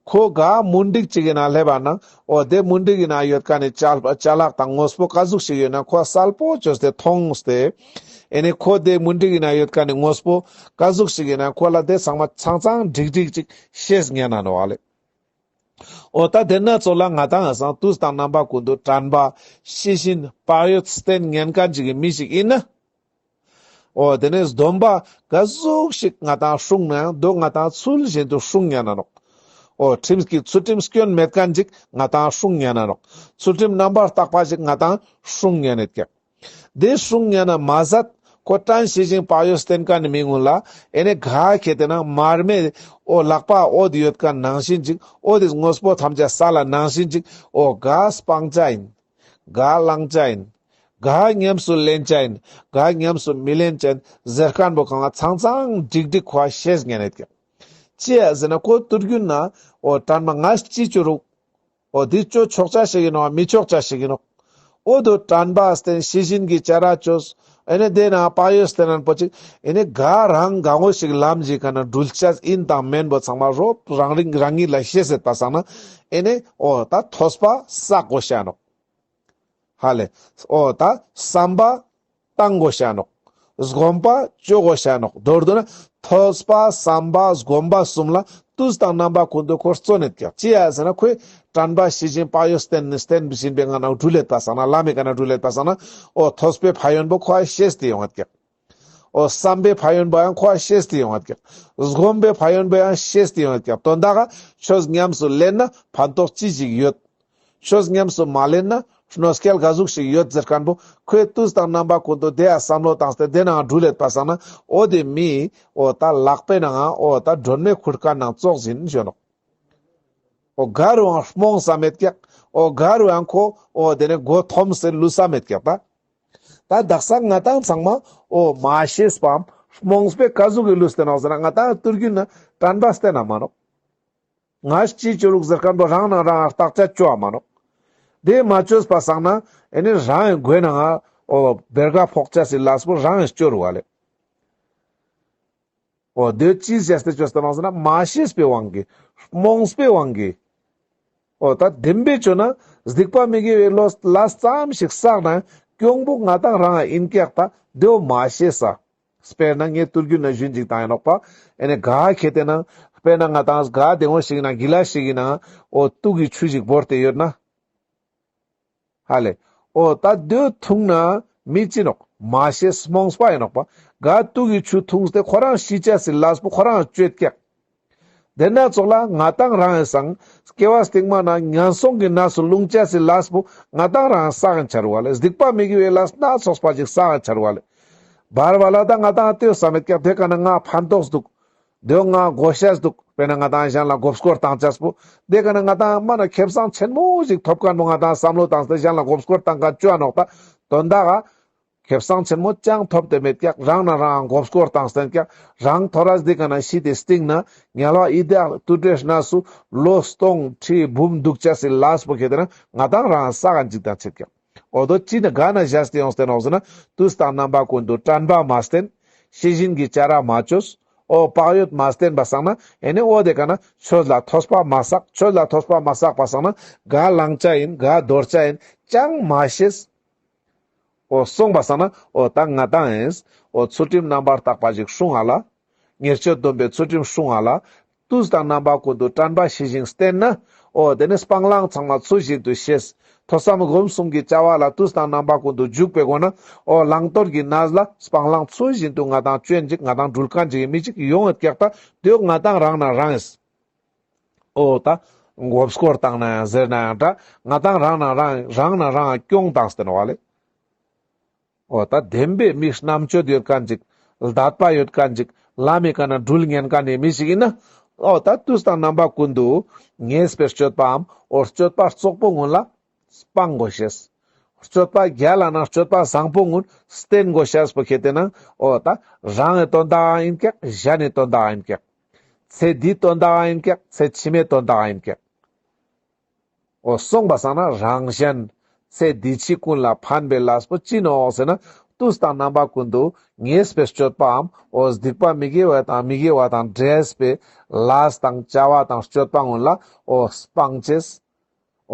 ཁོ་ག་མུན་དིག་ཅིག་གི་ནང་སླེབས་པ་ན་འོ་དེ་མུན་དིག་གི་ནང་ཡོད་མཁན་ནི་ཅ་ཅ་ལག་དང་དངོས་པོ་ག་ཟུག་ཞིག་ཡོད་ན་ཁོ་གསལ་པོ་བཅོས་ཏེ་མཐོང་སྟེ། ཨེ་ནི་ཁོ་དེ་མུན་དིག་གི་ནང་ཡོད་མཁན་ནི་དངོས་པོ་ག་ཟུག་ཞིག་ཡིན་ན་ཁོ་ལ་དེ་ཚང་མ་ཚང་ཚང་འགྲིག་འགྲིག་ཅིག་ཤེས་ཉན་ན་ནོག་ལེ། འོ་ད་དེ་ན་ཙོགས་ལ་ང་ཏང་ང་སང་དུས་དང་རྣམ་པ་ཀུན་ཏུ་དྲན་པ་ཤེས་བཞིན་བག་ཡོད་བསྟེན་ཉན་མཁན་ཅིག་གི་མི་ཞིག་ཡིན་ན། འོ་དེ་ནས་སྡོམ་པ་ག་ཟུག་ཞིག་ང་ཏང་སྲུང་ན་ཡང་དོ་ང་ཏང་ཚུལ་བཞིན་དུ་སྲུང་ཉན་ན་ནོག་འོ་ཁྲིམས་ཀྱི་ཚུལ་ཁྲིམས་སྐྱོན་མེད་མཁན་ཅིག་ང་ཏང་སྲུང་ཉན་ན་ནོག་ཚུལ་ཁྲིམས་རྣམ་པར་དག་པ་ཞིག་ང་ཏང་སྲུང་ཉན་ནེད་ཀྱག་དེ་སྲུང་ཉན་ན་མ་ཟད་ཁོ་དྲན་ཤེས་བཞིན་བག་ཡོད་བསྟེན་མཁན་ནི་མི་ཀུན་ལ་ཨེ་ནི་ག་ཁེ་ཏེ་ན་མར་མེ་འོ་ལག་པ་འོད་ཡོད་མཁན་ནང་བཞིན་ཅིག་འོ་དེ་དངོས་པོ་ཐམས་ཅད་གསལ་ལ་ནང་བཞིན་ཅིག་འོ་ག་སྤང་བྱ་ཡིན། ག་བླང་བྱ་ཡིན། ག་ཉམས་སུ་ལེན་བྱ་ཡིན། ག་ཉམས་སུ་མི་ལེན་བྱ་ཡིན་ཟེར་མཁན་པོ་གང་ལ་ཚང་ཚང་འགྲིག་འགྲིག་ཁོ་ཤེས་ཉན་ནེད་ཀྱག་ཅི་ཡ་ཟེར་ན་ཁོ་ཏུར་རྒྱུན་ན་འོ་དྲན་པ་ང་ཅི་བཅོ་རུག་འོ་དེ་བཅོ་ཆོག་ཆ་ཞིག་ཡིན་ནོག་མི་ཆོག་ཆ་ཞིག་ཡིན་ནོག་འོ་དོ་དྲན་པ་བསྟེན་ཤེས་བཞིན་གྱི་བྱ་ར་བཅོས། ཨེ་ནི་དེ་ན་བག་ཡོད་བསྟེན་ན་པོ་ཅིག་ཨེ་ནི་ག་རང་ག་ངོ་ཞིག་ལམ་ཞིག་ག་ན་འགྲུལ་ཆ་ཡིན་དང་མེན་པོ་ཚང་མ་རོབ་རང་རིང་རང་ཉིད་ལ་ཤེས་ཡོད་པ་སང་ན་ཨེ་ནི་འོ་ད་ཐོས་པ་བསགས་དགོས་ཤ་ནོག་ཧ་ལེ། འོ་ད་བསམ་པ་བཏང་དགོས་ཤ་ནོག་སྒོམ་པ་བཅོ་དགོས་ཤ་ནོག་མདོར་བསྡུ་ན་ཐོས་པ་བསམ་པ་སྒོམ་པ་གསུམ་ལ་དུས་དང་རྣམ་པ་ཀུན་ཏུ་ཁོ་བརྩོན་ནེད་ཀྱག་ཅི་ཡ་ཟེར་ན་ཁོས་དྲན་པ་ཤེས་བཞིན་བག་ཡོད་བསྟེན་ནི་བསྟེན་བཞིན་པའི་ངང་ན་འགྲུལ་ལེད་པ་སང་ན་ལམ་མི་ཀ་ན་འགྲུལ་ལེད་པ་སང་ན་འོ་ཐོས་པའི་ཕན་ཡོན་པོ་ཁོ་ཤེས་ཏེ་ཡོང་ངེད་ཀྱག་འོ་བསམ་པའི་ཕན་ཡོན་པོ་ཡང་ཁོ་ཤེས་ཏེ་ཡོང་ངེད་ཀྱག་སྒོམ་པའི་ཕན་ཡོན་པོ་ཡང་ཤེས་ཏེ་ཡོང་ངེད་ཀྱག་དོན་དག་ཆོས་ཉམས་སུ་ལེན་ན་ཕན་ཐོགས་ཅི་ཞིག་ཡོད། ཆོས་ཉམས་སུ་མ་ལེན་ན་གནོད་སྐྱེལ་ག་ཟུག་ཞིག་ཡོད་ཟེར་མཁན་པོ་ཁོས་དུས་དང་རྣམ་པ་ཀུན་ཏུ་དེ་ཡ་བསམ་བློ་བཏང་སྟེ་དེ་ནང་འགྲུལ་ལེད་པ་སང་ན་འོ་དེ་མི་འོ་ད་ལག་པའི་ནང་འོ་ད་སྒྲོན་མེ་ཁུར་མཁན་ནང་ཙོགས་ཡིན་ཞུ་ནོག་འོ་ག་རུའང་རྨོངས་ས་མེད་ཀྱག་འོ་ག་རུའང་ཁོ་འོ་དེ་ནས་མགོ་འཐོམས་སེ་ལུས་ས་མེད་ཀྱག་ད། ད་དག་ས་ང་ཏང་ཚང་མ་འོ་མ་ཤེས་པའམ་རྨོངས་པའི་ག་ཟུག་གི་ལུས་ཏེ་ནོག་ཟེར་ན་ང་ཏང་ཏུར་རྒྱུན་ན་དྲན་པ་བསྟེན་ན་མ་ནོག་ང་ཅི་བཅོ་རུག་ཟེར་མཁན་པོ་རང་ནང་རང་བརྟག་དཔྱད་བཅོ་བ་མ་ནོག་དེ་མ་བཅོས་པ་སང་ན་ཨེ་ནི་རང་གི་མགོའི་ནང་ང་འོ་བེར་ཀ་ཕོག་ཆ་སི་ལས་པོ་རང་གི་བཅོ་རུག་བ་ལེ། འོ་དེ་ཅི་བྱས་ཏེ་བཅོས་ཏེ་ནོག་ཟེར་ན་མ་ཤེས་པའི་དབང་གིས་རྨོངས་པའི་དབང་གིས། འོ་ད་བདེན་པའི་བཅོས་ན་སྡིག་པ་མི་དགེ་བའི་ལོ་ལས་ཙམ་ཞིག་བསགས་ན་གྱོང་པོ་ང་ཏང་རང་ཡིན་ཀྱག་ད་དེའོ་མ་ཤེས་ས། དཔེར་ན་ངས་ཏུར་རྒྱུན་ན་ཞུན་ཅིག་བཏང་ཡིན་ནོག་པ། ཨེ་ནི་ག་ཁེ་ཏེ་ན་དཔེར་ན་ང་ཏང་ག་དེ་འོ་ཞིག་ན་གི་ལ་ཞིག་ཡིན་ན་འོ་དུག་གི་ཆུ་ཞིག་བོར་ཏེ་ཡོད་ན། ཧ་ལེ། འོ་ད་དེ་འཐུང་ན་མི་ཅི་ནོག་མ་ཤེས་རྨོངས་པ་ཡིན་ནོག་པ། ག་དུག་གི་ཆུ་འཐུངས་ཏེ་ཁོ་རང་ཤི་ཆ་སི་ལས་པོ་ཁོ་རང་བཅོས་ཀྱག་དེ་ན་ཙོགས་ལ་ང་ཏང་རང་ཡང་སང་སྐྱེ་བ་སྟིང་མ་ན་ངན་སོང་གི་གནས་སུ་ལྷུང་ཆ་སི་ལས་པོ་ང་ཏང་རང་ཡང་བསགས་ཡིན་ཆ་རུག་བ་ལེ། སྡིག་པ་མི་དགེ་བའི་ལས་སྣ་ཚོགས་པ་ཅིག་བསགས་ཡིན་ཆ་རུག་བ་ལེ། བར་བར་ལ་ད་ང་ཏང་ལྟོས་ས་མེད་ཀྱག་དེ་ཀ་ན་ང་ཕན་ཐོགས་འདུག་དེའོ་ང་དགོས་ཤེས་འདུག་དཔེར་ན་ང་ཏང་གཞན་ལ་མགོ་སྐོར་བཏང་ཆས་པོ། དེ་ཀ་ན་ང་ཏང་མ་ན་ཁེ་བཟང་ཆེན་མོ་ཞིག་ཐོབ་མཁན་པོ་ང་ཏང་བསམ་བློ་བཏང་སྟེ་གཞན་ལ་མགོ་སྐོར་བཏང་མཁན་བཅོ་ནོག་ད། དོན་དག་ག་ཁེ་བཟང་ཆེན་མོ་ཅང་ཐོབ་སྟེ་མེད་ཀྱག། རང་ན་རང་མགོ་སྐོར་བཏང་སྟེ་ཀྱག། རང་ཐོ་རས་འདི་ཀ་ན་ཤི་སྟེ་སྟིང་ན་དམྱལ་བ་ཡི་དྭགས་དུད་འགྲོའི་གནས་སུ་ལོ་སྟོང་ཁྲི་འབུམ་འདུག་ཅེས་སི་ལས་པོ་ཁེ་ཏེ་ན་ང་དང་རང་ས་ག་འཇིག་དང་ཆེད་ཀྱག། འོ་དོ་ཅི་ནི་ག་ན་བཞག་སྟེ་ཡོང་སྟེ་ནོག་ཟེར་ན། དུས་དང་རྣམ་པ་ཀུན་ཏུ་དྲན་པ་མ་བསྟེན། ཤེས་བཞིན་གྱི་བྱ་ར་མ་བཅོས། འོ་བག་ཡོད་མ་བསྟེན་པ་སང་ན་ཨེ་ནི་འོ་དེ་ཀ་ན་ཆོས་ལ་ཐོས་པ་མ་བསགས། ཆོས་ལ་ཐོས་པ་མ་བསགས་པ་སང་ན་ག་བླང་བྱ་ཡིན་ག་དོར་བྱ་ཡིན་ཅང་མ་ཤེས། འོ་སོང་པ་སང་ན་འོ་ད་ང་དང་ཡིན། འོ་ཚུལ་ཁྲིམས་རྣམ་པར་དག་པ་ཞིག་སྲུང་ང་ལ། ཉེས་སྤྱོད་སྡོམ་པའི་ཚུལ་ཁྲིམས་སྲུང་ང་ལ། དུས་དང་རྣམ་པ་ཀུན་ཏུ་དྲན་པ་ཤེས་བཞིན་བསྟེན་ན། འོ་དེ་ནི་སྤང་བླང་ཚང་མ་ཚུལ་བཞིན་དུ་ཤེས། ཐོས་བསམ་སྒོམ་གསུམ་གྱི་བྱ་བ་ལ་དུས་དང་རྣམ་པ་ཀུན་ཏུ་འཇུག་པའི་སྒོ་ན། འོ་བླང་དོར་གྱི་གནས་ལ་སྤང་བླང་ཚུལ་བཞིན་དུ་ང་དང་སྤྱོད་ཅིག་ང་དང་འགྲུལ་མཁན་ཅིག་མི་ཅིག་ཡོང་ངེད་ཀྱག་ད། དེ་ང་དང་རང་ན་རང་ཡིན། འོ་ད་མགོ་སྐོར་བཏང་ན་ཡང་ཟེར་ན་ཡང་འདྲ། ང་དང་རང་ན་རང་རང་ན་རང་སྐྱོང་བཏང་སྟེ་ནོག་ལེ། འོ་ད་བདེན་པའི་མི་རྣམ་དཔྱོད་ཡོད་མཁན་ཅིག། ལྡན་པ་ཡོད་མཁན་ཅིག། ལམ་མི་ཀ་ན་འགྲུལ་ཉན་མཁན་ནི་མི་ཞིག་ཡིན་ན། འོ་ད་དུས་དང་རྣམ་པ་ཀུན་ཏུ་ཉེས་པའི་སྤྱོད་པའམ་འོ་སྤྱོད་པ་རྩོག་པོ་ཀུན་ལ་སྤང་དགོས་ཤེས། སྤྱོད་པ་རྒྱལ་ལ་ན་སྤྱོད་པ་བཟང་པོ་ཀུན་བསྟེན་དགོས་ཤེས་པོ་ཁེ་ཏེ་ན། འོ་ད་རང་གི་དོན་དག་ཡིན་ཀྱག། གཞན་ནི་དོན་དག་ཡིན་ཀྱག། ཚེ་འདིའི་དོན་དག་ཡིན་ཀྱག། ཚེ་ཕྱི་མའི་དོན་དག་ཡིན་ཀྱག། འོ་སོང་པ་སང་ན་རང་གཞན་ཚེ་འདི་ཕྱི་ཀུན་ལ་ཕན་པའི་ལས་པོ་ཅི་ནོག་ཟེར་ན། དུས་དང་རྣམ་པ་ཀུན་ཏུ་ཉེས་པའི་སྤྱོད་པའམ་འོ་སྡིག་པ་མི་དགེ་བ་དང་མི་དགེ་བ་དང་འདྲེས་པའི་ལས་དང་བྱ་བ་དང་སྤྱོད་པ་ཀུན་ལ་འོ་སྤང་ཅེས།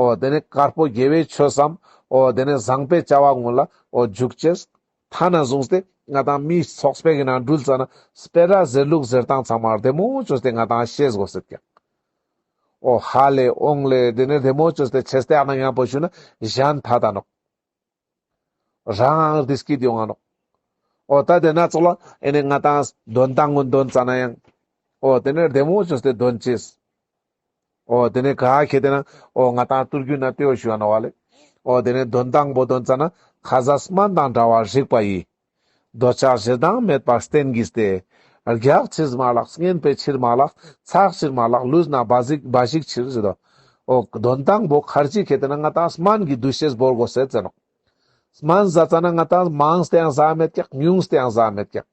འོ་དེ་ནི་དཀར་པོ་དགེ་བའི་ཆོས་སམ། འོ་དེ་ནི་བཟང་པོའི་བྱ་བ་ཀུན་ལ་འོ་འཇུག་ཅེས། ཐ་ན་བཟུང་སྟེ་ང་དང་མི་ཚོགས་པའི་ནང་འགྲུལ་ཙ་ན་སྤེ་ར་ཟེར་ལུགས་ཟེར་སྟངས་ཚང་མ་བདེ་མོ་བཅོས་ཏེ་ང་དང་ཤེས་དགོས་ཟེར་ཀྱག། འོ་ཧ་ལེ་འོང་ལེ་དེ་ནི་བདེ་མོ་བཅོས་ཏེ་ཆེས་ཏེ་ཨ་ན་ཡང་པོ་ཞུ་ན་གཞན་ཐད་ད་ནོག། རང་ཨང་བདེ་སྐྱིད་ཡོང་ང་ནོག། འོ་ད་དེ་ན་ཚོགས་ལ་ཨེ་ནི་ང་དང་འདོན་སྟངས་ཀུན་འདོན་ཙ་ན་ཡང་། འོ་དེ་ནི་བདེ་མོ་བཅོས་ཏེ་འདོན་ཅེས། འོ་དེ་ནི་ག་ཁེ་ཏེ་ན་འོ་ང་དང་ཏུར་གུ་ན་ཏེའོ་ཞུ་བ་ནོག་ལེ། འོ་དེ་ནི་འདོན་སྟངས་པོ་འདོན་ཙ་ན། ཁ་ཟས་སྨན་དང་འདྲ་བར་རིག་པ་ཡིས། འདོད་ཆགས་ཞེ་སྡང་མེད་པར་བསྟེན་བགྱིས་ཏེ། རྒྱགས་ཕྱིར་མ་ལགས། རྔན་པའི་ཕྱིར་མ་ལགས། ཚགས་ཕྱིར་མ་ལགས། ལུས་ན་འབའ་ཞིག་འབའ་ཞིག་ཕྱིར་ཟེར་དོ། འོ་འདོན་སྟངས་པོ་ཁར་ཅི་ཁེ་ཏེ་ན་ང་དང་སྨན་གྱི་འདུ་ཤེས་བོར་དགོས་ཟེར་ཟེར་ནོག། སྨན་ཟ་ཙ་ན་ང་དང་མང་སྟེ་ཡང་ཟ་མེད་ཀྱག། ཉུང་སྟེ་ཡང་ཟ་མེད་ཀྱག།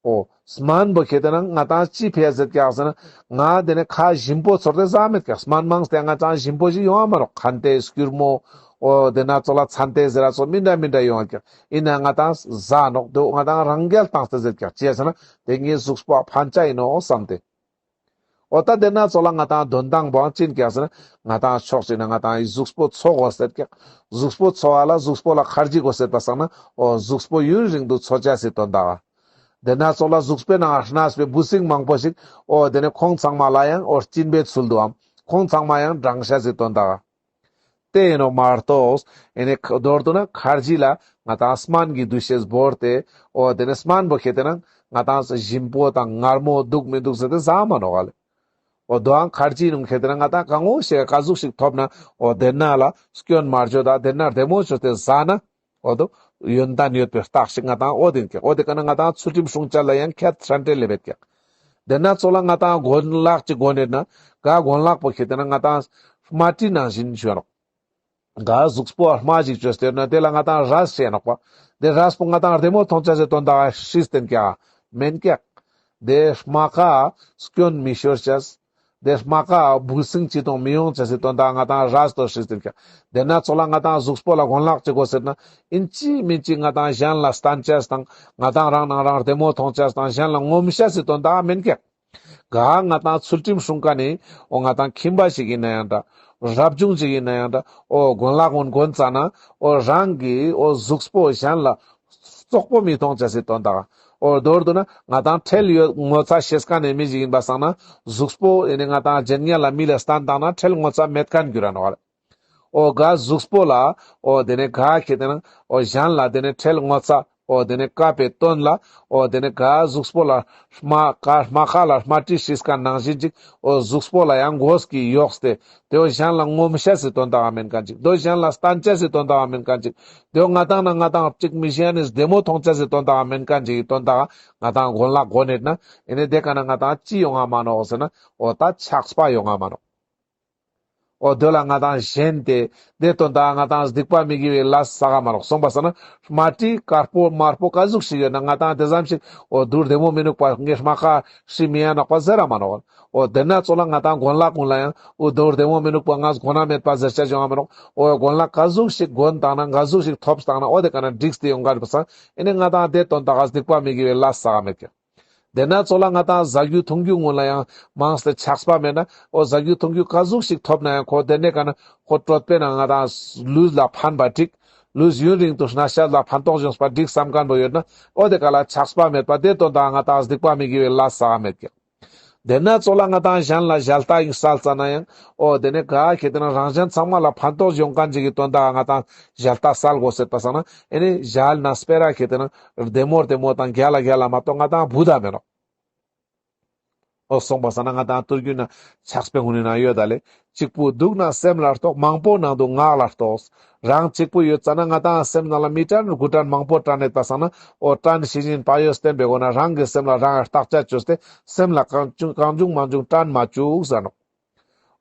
འོ་སྨན་པོ་ཁེ་ཏེ་ན་ང་དང་ཅི་ཕི་ཡ་ཟེར་ཀྱག་ཟེར་ན། ང་དེ་ནི་ཁ་ཞིམ་པོ་ཚོར་ཏེ་ཟ་མེད་ཀྱག། སྨན་མང་སྟེ་ང་དང་ཞིམ་པོ་ཞིག་ཡོང་ང་མ་ནོག། ཁན་ཏེ་སྐྱུར་མོ། འོ་དེ་ན་ཚོགས་ལ་ཚན་ཏེ་ཟེར་ར་ཚོགས་མི་འདྲ་མི་འདྲ་ཡོང་ང་ཀྱག། ཡིན་ན་ང་དང་ཟ་ནོག། དེ་ང་དང་རང་རྒྱལ་བཏང་སྟེ་ཟེར་ཀྱག། ཅི་ཡ་ཟེར་ན་དེ་ངའི་གཟུགས་པོ་ཕན་ཆ་ཡིན་ནོག་བསམ་སྟེ། འོ་ད་དེ་ན་ཚོགས་ལ་ང་དང་འདོན་སྟངས་པོའང་ཅི་ཡིན་ཀྱག་ཟེར་ན། ང་དང་ཕྱོགས་གཅིག་ན་ང་དང་གཟུགས་པོ་འཚོ་དགོས་ཟེར་ཀྱག། གཟུགས་པོ་འཚོ་བ་ལ་གཟུགས་པོ་ལ་ཁར་ཅི་དགོས་ཟེར་པ་སང་ན། འོ་གཟུགས་པོ་ཡུན་རིང་དུ་འཚོ་ཅེས་སི་དོན་དག། དེ་ན་ཚོགས་ལ་གཟུགས་པོའི་ནང་གནས་པའི་འབུ་སྲིན་མང་པོ་ཞིག། འོ་དེ་ནི་ཁོང་ཚང་མ་ལ་ཡང་འོ་སྦྱིན་པའི་ཚུལ་དུའམ། ཁོང་ཚང་མ་ཡང་འགྲངས་ཤེས་སི་དོན་དག། དེ་ཡིན་ནོག་མ་གཏོགས། ཨེ་ནི་མདོར་བསྡུ་ན་ཁར་ཅི་ལ་ང་དང་སྨན་གྱི་འདུ་ཤེས་བོར་ཏེ། འོ་དེ་ནི་སྨན་པོ་ཁེ་ཏེ་ན་ང་དང་ཞིམ་པོ་དང་མངར་མོ་འདུག་མི་འདུག་ཟེར་ཏེ་ཟ་མ་ནོག་ལེ། འོ་དོའང་ཁར་ཅི་ནང་ཁེ་ཏེ་ན་ང་དང་གང་འོ་ཞིག་ག་ཟུག་ཞིག་ཐོབ་ན། འོ་དེ་ན་ལ་སྐྱོན་མ་བརྗོད་ད་དེ་ན་བདེ་མོ་བཅོས་ཏེ་ཟ་ན། འོ་དོ་ཡོན་ཏན་ཡོད་པའི་རྟགས་ཤིག་ང་དང་འོ་དེ་ཡིན་ཀྱག། འོ་དེ་ཀ་ན་ང་དང་ཚུལ་ཁྲིམས་སྲུང་ཅེས་ལ་ཡང་ཁྱད་ཚན་ཏེ་ལེབ་ཡོད་ཀྱག། དེ་ན་ཚོགས་ལ་ང་དང་གོན་ལག་ཅིག་གོན་ཡོད་ན། ག་གོན་ལག་པོ་ཁེ་ཏེ་ན་ང་དང་རྨ་དཀྲིས་ནང་བཞིན་ཞུ་ནོག། ག་གཟུགས་པོ་རྨ་ཅིག་བཅོས་ཏེ་ཡོད་ན་དེ་ལ་ང་དང་རས་བྱས་ནོག་པ། དེ་རས་པོ་ང་དང་བདེ་མོ་མཐོང་ཅེས་སི་དོན་དག་ཧྲིས་ཏེ་ཡིན་ཀྱག། མེན་ཀྱག། དེ་རྨ་ཁ་སྐྱོན་མི་ཤོར་ཅེས། དེ་རྨ་ཁ་འབུ་སྲིན་ཅི་དང་མི་ཡོང་ཅེས་སི་དོན་དག་ང་དང་རས་དོ་ཧྲིས་ཏེ་ཡིན་ཀྱག། དེ་ན་ཚོགས་ལ་ང་དང་གཟུགས་པོ་ལ་གོན་ལག་ཅིག་དགོས་ཟེར་ན། ཨིན་ཅི་མིན་ཅི་ང་དང་གཞན་ལ་སྟན་ཅེས་དང་ང་དང་རང་ནང་རང་བདེ་མོ་མཐོང་ཅེས་དང་གཞན་ལ་ངོམ་ཤེས་སི་དོན་དག་མེན་ཀྱག། ག་ང་དང་ཚུལ་ཁྲིམས་སྲུང་མཁན་ནི་འོ་ང་དང་ཁྱིམ་པ་ཞིག་ཡིན་ན་ཡང་འདྲ། རབ་བྱུང་ཞིག་ཡིན་ན་ཡང་འདྲ། འོ་གོན་ལག་གོན་གོན་ཙ་ན་འོ་རང་གི་འོ་གཟུགས་པོ་གཞན་ལ་རྩོག་པོ་མི་མཐོང་ཅེས་སི་དོན་དག། འོ་མདོར་བསྡུ་ན་ང་དང་ཁྲེལ་ཡོད་ངོ་ཚ་ཤེས་མཁན་ནི་མི་ཞིག་ཡིན་པ་སང་ན་གཟུགས་པོ་ཨེ་ནི་ང་དང་རྗེན་ཉལ་ལ་མི་ལ་སྟན་བཏང་ན་ཁྲེལ་ངོ་ཚ་མེད་མཁན་འགྱུར་ར་ནོག་ལེ། འོ་ག་གཟུགས་པོ་ལ་འོ་དེ་ནི་ག་ཁེ་ཏེ་ན་འོ་གཞན་ལ་དེ་ནི་ཁྲེལ་ངོ་ཚ་འོ་དེ་ནི་བཀབ་པའི་དོན་ལ་འོ་དེ་ནི་ག་གཟུགས་པོ་ལ་རྨ་ཁ་རྨ་ཁ་ལ་རྨ་དཀྲིས་ཤིས་ཀ་ནང་བཞིན་ཅིག། འོ་གཟུགས་པོ་ལ་ཡང་གོས་ཀྱིས་གཡོགས་ཏེ་དེ་འོ་གཞན་ལ་ངོམ་ཤེས་སི་དོན་དག་མེན་མཁན་ཅིག། དེ་འོ་གཞན་ལ་སྟན་ཅེས་སི་དོན་དག་མེན་མཁན་ཅིག། དེ་འོ་ང་དང་ན་ང་དང་ཅིག་མི་གཞན་ནི་བདེ་མོ་མཐོང་ཅེས་སི་དོན་དག་མེན་མཁན་ཅིག་གི་དོན་དག་ང་དང་གོན་ལག་གོན་ཡོད་ན་ཨེ་ནི་དེ་ཀ་ན་ང་དང་ཅི་ཡོང་ང་མ་ནོག་ཟེར་ན་འོ་ད་ཆགས་པ་ཡོང་ང་མ་ནོག། འོ་དེ་ལ་ང་དང་ཞེན་ཏེ་དེ་དོན་དག་ང་དང་སྡིག་པ་མི་དགེ་བའི་ལས་བསགས་མ་ནོག། སོང་པ་སང་ན་མ་དྲིས་དཀར་པོ་དམར་པོ་ག་ཟུག་ཞིག་ཡོད་ན་ང་དང་དེ་ཙམ་ཞིག་འོ་དུར་བདེ་མོ་མི་ནུག་པ། ངས་མ་ཁ་ཧྲི་མི་ཡ་ནོག་པ་ཟེར་ར་མ་ནོག། འོ་དེ་ན་ཙོགས་ལ་ང་དང་གོན་ལག་གུན་ལ་ཡང་འོ་དུར་བདེ་མོ་མི་ནུག་པ། ང་གོན་ན་མེད་པ་ཟེར་ཆ་ཡོང་ང་མི་ནོག། འོ་གོན་ལག་ག་ཟུག་ཞིག་གོན་བཏང་ན་ག་ཟུག་ཞིག་ཐོབ་བཏང་ན་འོ་དེ་ཀ་ན་འགྲིགས་ཏེ་ཡོང་ག་རེད་པ་སང་། ཨེ་ནི་ང་དང་དེ་དོན་དག་ག་སྡིག་པ་མི་དགེ་བའི་ལས་བསགས་མེད་ཀྱག། དེ་ན་ཙོགས་ལ་ང་དང་ཟ་རྒྱུ་འཐུང་རྒྱུ་གུན་ལ་ཡང་མང་སྟེ་ཆགས་པ་མེད་ན་འོ་ཟ་རྒྱུ་འཐུང་རྒྱུ་ག་ཟུག་ཞིག་ཐོབ་ན་ཡང་ཁོ་དེ་ནས་ཀ་ན་ཁོ་གྲོད་པའི་ནང་ང་དང་ལུས་ལ་ཕན་པ་འགྲིག། ལུས་ཡུན་རིང་དུ་གནས་ཤེས་ལ་ཕན་ཐོགས་ཡོང་པ་འགྲིག་བསམ་མཁན་པོ་ཡོད་ན་འོ་དེ་ཀ་ལ་ཆགས་པ་མེད་པ་དེ་དོན་དག་ང་དང་སྡིག་པ་མི་དགེ་བའི་ལས་བསགས་མེད་ཀྱག། དེ་ན་ཙོགས་ལ་ང་དང་གཞན་ལ་ཞལ་ཏ་ཡིན་སལ་ཙ་ན་ཡང་འོ་དེ་ནས་ག་ཁེ་དེ་ན་རང་གཞན་ཚང་མ་ལ་ཕན་ཐོགས་ཡོང་མཁན་ཅིག་གི་དོན་དག་ང་དང་ཞལ་ཏ་སལ་དགོས་ཟེར་པ་སང་ན་ཨེ་ནི་ཞལ་ན་སྤེ་ར་ཁེ་དེ་ན་བདེ་མོ་བདེ་མོ་དང་རྒྱལ་ལ་རྒྱལ་ལ་མ་གཏོགས་ང་དང་བུད་ད་མེད་ནོག། འོ་སོང་པ་སང་ན་ང་དང་ཏུར་རྒྱུད་ན་ཆགས་པའི་ངོ་ནས་ན་ཡོད་ད་ལེ། གཅིག་པུ་འདུག་ན་སེམས་ལ་རྟོག། མང་པོ་ནང་དུ་ངག་ལ་རྟོག། རང་གཅིག་པུ་ཡོད་ཙ་ན་ང་དང་སེམས་ནང་ལ་མི་དྲན་དགུ་དྲན་མང་པོ་དྲན་ཡོད་པ་སང་ན་འོ་དྲན་ཤེས་བཞིན་བག་ཡོད་བསྟེན་པའི་སྒོ་ན་རང་གི་སེམས་ལ་རང་ཡང་བརྟག་དཔྱད་བཅོས་ཏེ་སེམས་ལ་གང་བྱུང་གང་བྱུང་མང་བྱུང་དྲན་མ་བཅུག་ཟེར་ནོག།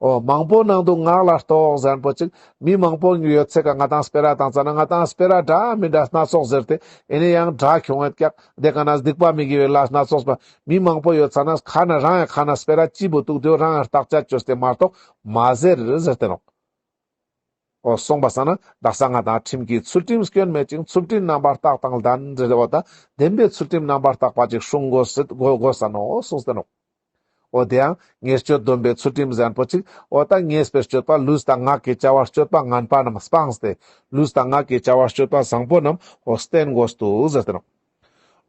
འོ་མང་པོ་ནང་དུ་ངག་ལ་རྟོག་ཟེར་མཁན་པོ་ཅིག་མི་མང་པོ་ཡོད་ཚད་ཀ་ང་དང་སྤེ་ར་བཏང་ཙ་ན་ང་དང་སྤེ་ར་འདྲ་མི་འདྲ་སྣ་ཚོགས་ཟེར་ཏེ་ཨེ་ནི་ཡང་འདྲ་ཁྱོང་ཡོད་ཀྱག། དེ་ཀ་ན་སྡིག་པ་མི་དགེ་བའི་ལས་སྣ་ཚོགས་པ་མི་མང་པོ་ཡོད་ཙ་ན་ཁ་ན་རང་ཡང་ཁ་ན་སྤེ་ར་ཅི་བོ་འདུག་དེ་རང་ཡང་བརྟག་དཔྱད་བཅོས་ཏེ་མ་གཏོགས་མ་ཟེར་ཟེར་ཏེ་ནོག། འོ་སོང་པ་སང་ན་དག་ས་ང་དང་ཁྲིམས་ཀྱི་ཚུལ་ཁྲིམས་སྐྱོན་མེད་ཅིང་། ཚུལ་ཁྲིམས་རྣམ་པར་དག་དང་ལྡན་ཟེར་བ་དང་ལྡན་པའི་ཚུལ་ཁྲིམས་རྣམ་པར་དག་པ་ཅིག་སྲུང་དགོས་ཟེར་དགོས་དགོས་ས་ནོག་གསུངས་ཏེ་ནོག། འོ་དེ་ཡང་ཉེས་སྤྱོད་སྡོམ་པའི་ཚུལ་ཁྲིམས་ཟེར་མཁན་པོ་ཅིག་འོ་ད་ཉེས་པའི་སྤྱོད་པ་ལུས་དང་ངག་གི་བྱ་བ་སྤྱོད་པ་ངན་པ་རྣམས་སྤངས་ཏེ་ལུས་དང་ངག་གི་བྱ་བ་སྤྱོད་པ་བཟང་པོ་རྣམས་འོ་བསྟེན་དགོས་འདུག་ཟེར་ཏེ་ནོག།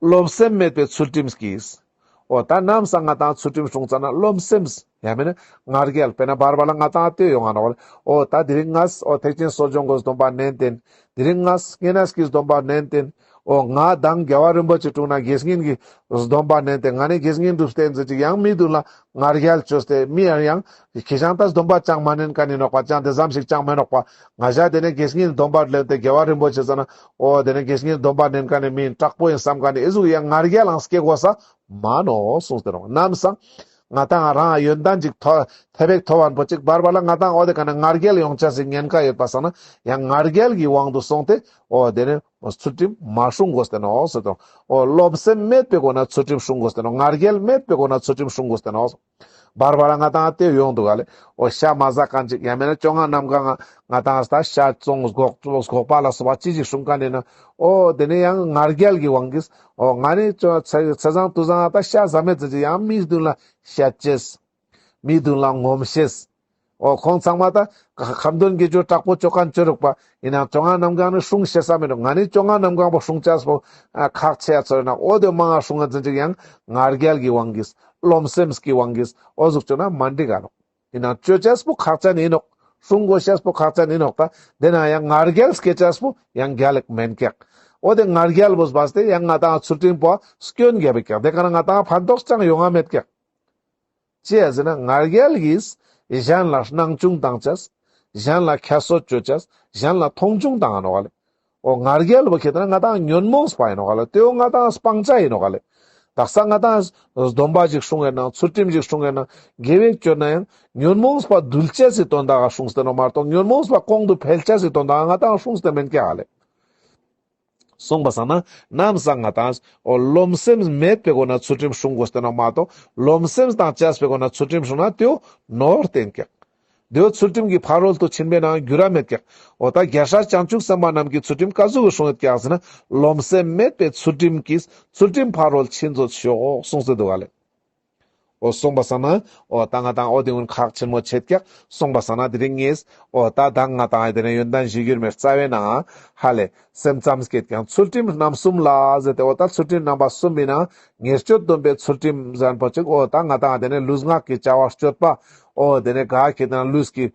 རློམ་སེམས་མེད་པའི་ཚུལ་ཁྲིམས་ཀྱིས། འོ་ད་ནམ་སང་ང་དང་ཚུལ་ཁྲིམས་སྲུང་ཙ་ན་རློམ་སེམས་ཡང་མིན་ན་ང་རྒྱལ་དཔེར་ན་བར་བར་ལ་ང་དང་ལྟོས་ཡོང་ང་ནོག་ལེ། འོ་ད་དེ་རིང་ངས་འོ་ཐེག་ཆེན་གསོ་སྦྱོང་གི་སྡོམ་པ་ནན་ཏེ་ཡིན། དེ་རིང་ངས་བསྙེན་གནས་ཀྱི་སྡོམ་པ་ནན་ཏེ་ཡིན། འོ་ང་དང་རྒྱལ་བ་རིན་པོ་ཆེ་དྲུང་ན་དགེ་བསྙེན་གྱི་སྡོམ་པ་ནན་ཏེ་ང་ནི་དགེ་བསྙེན་སྒྲུབ་སྟེ་ཡིན་ཟེར་ཅིག་ཡང་མི་འདུག་ལ་ང་རྒྱལ་བཅོས་ཏེ་མི་ཡང་ཁྱེད་ཅག་ད་སྡོམ་པ་ཅང་མ་ནན་མཁན་ཡིན་ནོག་པ། ཅང་དེ་ཙམ་ཞིག་ཅང་མེད་ནོག་པ། ང་ཞ་དེ་ནས་དགེ་བསྙེན་སྡོམ་པ་ལེན་ཏེ་རྒྱལ་བ་རིན་པོ་ཆེ་ཟེར་ན་འོ་དེ་ནས་དགེ་བསྙེན་སྡོམ་པ་ནན་མཁན་ནི་མི་ཡིན་དྲག་པོ་ཡིན་བསམ་མཁན་ནི་ཨེ་ཟུག་ཡང་ང་རྒྱལ་ལའང་སྐྱེ་དགོས་ས་མ་ནོག་གསུངས་ཏེ་ནོག། ནམ་སང་ང་དང་རང་ཡོན་ཏན་ཅིག་ཐོ་ཐེ་བེག་ཐོ་བན་པོ་ཅིག་བར་བར་ལ་ང་དང་འོ་དེ་ཀ་ན་ང་རྒྱལ་ཡོང་ཆ་སི་ཉེན་ཁ་ཡོད་པ་སང་ན་ཡང་ང་རྒྱལ་གྱི་དབང་དུ་སོང་སྟེ་འོ་དེ་ནས་ཚུལ་ཁྲིམས་མ་སྲུང་དགོས་ཏེ་ནོག་ཟེར་དོ། འོ་རློམ་སེམས་མེད་པའི་སྒོ་ན་ཚུལ་ཁྲིམས་སྲུང་དགོས་ཏེ་ནོག། ང་རྒྱལ་མེད་པའི་སྒོ་ན་ཚུལ་ཁྲིམས་སྲུང་དགོས་ཏེ་ནོག། བར་བར་ལ་ང་དང་ལྟོས་ཡོང་འདུག་ག་ལེ། འོ་ཤ་མ་ཟ་མཁན་ཅིག་ཡང་མིན་ན་བཅོ་ལྔ་གནམ་གང་ང་དང་ད་ཤ་བཙོང་སྒོག་སྒོག་པ་ལ་སོགས་པ་ཅི་ཞིག་སྲུང་མཁན་ཡིན་ན་འོ་དེ་ནས་ཡང་ང་རྒྱལ་གྱི་དབང་གིས་འོ་ང་ནི་ཚེས་བཟང་དུས་བཟང་ད་ཤ་ཟ་མེད་ཟེར་ཅིག་ཡང་མིའི་མདུན་ལ་ཤ་བཅེས། མིའི་མདུན་ལ་ངོམ་ཤེས། འོ་ཁོང་ཚང་མ་ད་ཁ་ཁ་འདོན་དགེ་སྦྱོར་དྲག་པོ་བཅོ་མཁན་བཅོ་རུག་པ་ཡིན་ནའང་བཅོ་ལྔ་གནམ་གང་ནི་སྲུང་ཤེས་ས་མི་འདུག། ང་ནི་བཅོ་ལྔ་གནམ་གང་པོ་སྲུང་ཆས་པོ་ཁག་ཆེ་ཡ་ཚོར་ན་འོ་དེ་མང་ང་སྲུང་ང་ཟེར་ཅིག་ཡང་ང་རྒྱལ་གྱི་དབང་གིས་རློམ་སེམས་ཀྱི་དབང་གིས་འོ་ཟུག་བཅོ་ན་མ་འགྲིག་ག་ནོག། ཡིན་ནའང་བཅོ་ཆས་པོ་ཁག་ཅན་ཡིན་ནོག། སྲུང་དགོས་ཤེས་པོ་ཁག་ཅན་ཡིན་ནོག། ད་དེ་ན་ཡང་ང་རྒྱལ་སྐྱེ་ཆས་པོ་ཡང་རྒྱལ་ལེགས་མེན་ཀྱག། འོ་དེ་ང་རྒྱལ་པོ་སྦས་ཏེ་ཡང་ང་དང་ཚུལ་ཁྲིམས་པོ་སྐྱོན་རྒྱབ་ཀྱག། དེ་ཀ་ན་ང་དང་ཕན་ཐོགས་ཅང་ཡོང་ང་མེད་ཀྱག། ཅི་ཡ་ཟེར་ན་ང་རྒྱལ་གྱིས་གཞན་ལ་སྣང་ཆུང་བཏང་ཆས། གཞན་ལ་ཁྱད་གསོད་བཅོ་ཆས། གཞན་ལ་མཐོང་ཆུང་བཏང་ང་ནོག་ག་ལེ། འོ་ང་རྒྱལ་པོ་ཁེ་ཏེ་ན་ང་དང་ཉོན་མོངས་པ་ཡིན་ནོག་ག་ལེ། དེའོ་ང་དང་སྤང་བྱ་ཡིན་ནོག་ག་ལེ། དག་ས་ང་དང་སྡོམ་པ་ཞིག་སྲུང་ཡིན་ནའང་ཚུལ་ཁྲིམས་ཞིག་སྲུང་ཡིན་ནའང་དགེ་བ་བཅོ་ན་ཡང་ཉོན་མོངས་པ་འདུལ་ཆས་སི་དོན་དག་ག་སྲུངས་ཏེ་ནོག་མ་གཏོགས་ཉོན་མོངས་པ་གོང་དུ་འཕེལ་ཆས་སི་དོན་དག་ག་ང་དང་སྲུངས་ཏེ་མེན་ཀྱག་ག་ལེ། སོང་པ་སང་ན་ནམ་སང་ང་དང་འོ་རློམ་སེམས་མེད་པའི་སྒོ་ན་ཚུལ་ཁྲིམས་སྲུང་དགོས་ཏེ་ནོག་མ་གཏོགས་རློམ་སེམས་དང་བཅས་པའི་སྒོ་ན་ཚུལ་ཁྲིམས་སྲུང་ན་དེའོ་ནོར་བསྟན་ཀྱག། དེའོ་ཚུལ་ཁྲིམས་ཀྱི་ཕ་རོལ་ཏུ་ཕྱིན་པའི་ནང་འགྱུར་ར་མེད་ཀྱག། འོ་ད་རྒྱལ་སྲས་བྱང་ཆུབ་སེམས་དཔའ་རྣམས་ཀྱི་ཚུལ་ཁྲིམས་ག་ཟུག་གི་སྲུང་ཡོད་ཀྱག་ཟེར་ན་རློམ་སེམས་མེད་པའི་ཚུལ་ཁྲིམས་ཀྱིས་ཚུལ་ཁྲིམས་ཕ་རོལ་ཕྱིན་རྫོགས་ཤོག་གསུངས་ཏེ་འདུག་ག་ལེ། འོ་སོང་པ་སང་ན་འོ་ད་ང་དང་འོ་དེ་ཀུན་ཁག་ཆེན་མོ་ཆེད་ཀྱག། སོང་པ་སང་ན་དེ་རིང་ངས་འོ་ད་ད་ང་དང་དེ་ནས་ཡོན་ཏན་གཞིར་གྱུར་མའི་རྩ་བའི་ནང་ཧ་ལེ་སེམས་ཙམ་སྐྱེད་ཀྱང་ཚུལ་ཁྲིམས་རྣམ་གསུམ་ལ་ཟེར་ཏེ་འོ་ད་ཚུལ་ཁྲིམས་རྣམ་པ་གསུམ་ཡིན་ན་ཉེས་སྤྱོད་སྡོམ་པའི་ཚུལ་ཁྲིམས་ཟེར་མཁན་པོ་ཅིག་འོ་ད་ང་དང་དེ་ནས་ལུས་ངག་གི་བྱ་བ་སྤྱོད་པ་འོ་དེ་ནས་ག་ཁེ་ཏེ་ན་ལུས་ཀྱི་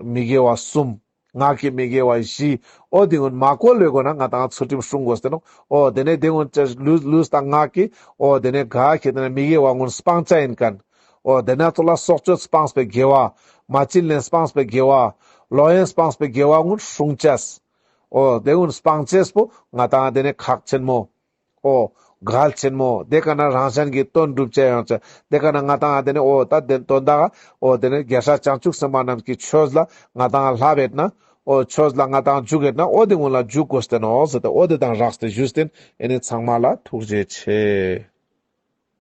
མི་དགེ་བ་གསུམ། ངག་གི་མི་དགེ་བ་བཞི། འོ་དེ་ཀུན་མ་བཀོལ་བའི་སྒོ་ན་ང་དང་ཚུལ་ཁྲིམས་སྲུང་དགོས་ཏེ་ནོག། འོ་དེ་ནས་དེ་ཀུན་ལུས་ལུས་དང་ངག་གི་འོ་དེ་ནས་ག་ཁེ་ཏེ་ན་མི་དགེ་བ་ཀུན་སྤང་བྱ་ཡིན་མཁན། འོ་དེ་ན་ཚོགས་ལ་སྲོག་གཅོད་སྤངས་པའི་དགེ་བ། མ་བྱིན་ལེན་སྤངས་པའི་དགེ་བ། ལོག་གཡེམ་སྤངས་པའི་དགེ་བ་ཀུན་སྲུང་ཆས། འོ་དེ་ཀུན་སྤང་ཆས་པོ་ང་དང་དེ་ནས་ཁག་ཆེན་མོ། འོ། གལ་ཆེན་མོ། དེ་ཀ་ན་རང་གཞན་གྱི་དོན་སྒྲུབ་ཅེས་ཡང་ཆ། དེ་ཀ་ན་ང་ཏང་དེ་ནི་འོ་ད་དེ་དོན་དག་འོ་དེ་ནི་རྒྱལ་སྲས་བྱང་ཆུབ་སེམས་དཔའ་རྣམས་ཀྱི་ཆོས་ལ་ང་ཏང་ལྷབ་ཡོད་ན། འོ་ཆོས་ལ་ང་ཏང་འཇུག་ཡོད་ན། འོ་དེ་ཀུན་ལ་འཇུག་དགོས་ཏེ་ནོག་ཟེར་ཏེ། འོ་དེ་དང་སྦྲགས་ཏེ་ཞུས་ཏེ་ཨེ་ནི་ཚང་མ་ལ་ཐུགས་རྗེ་ཆེ།